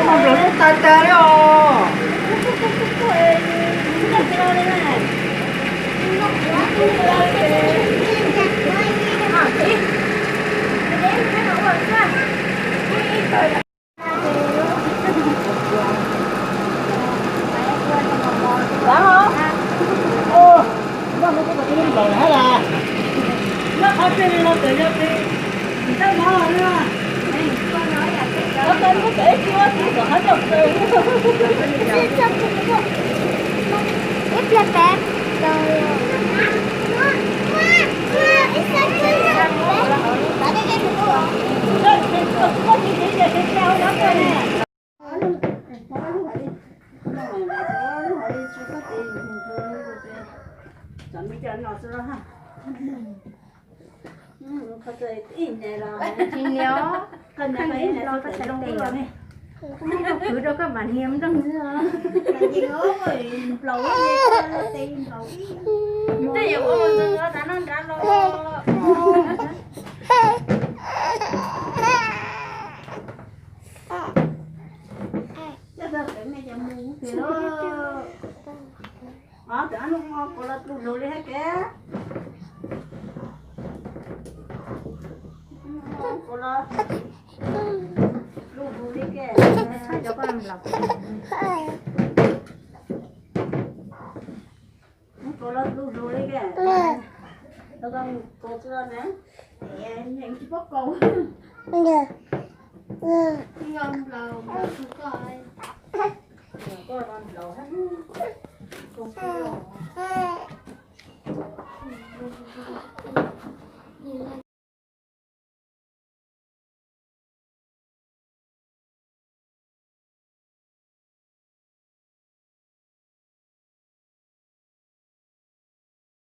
Nplaum lub tas tas li os. Kwv rau koj mam niam nrog. Tej yuav ua mus ntxog tav no nrad los. Cov no kov los dlub hlub li thiab ke. Kov los dlub hlub li ke. Kov los dlub hlub li ke. Kov tsis paub kov.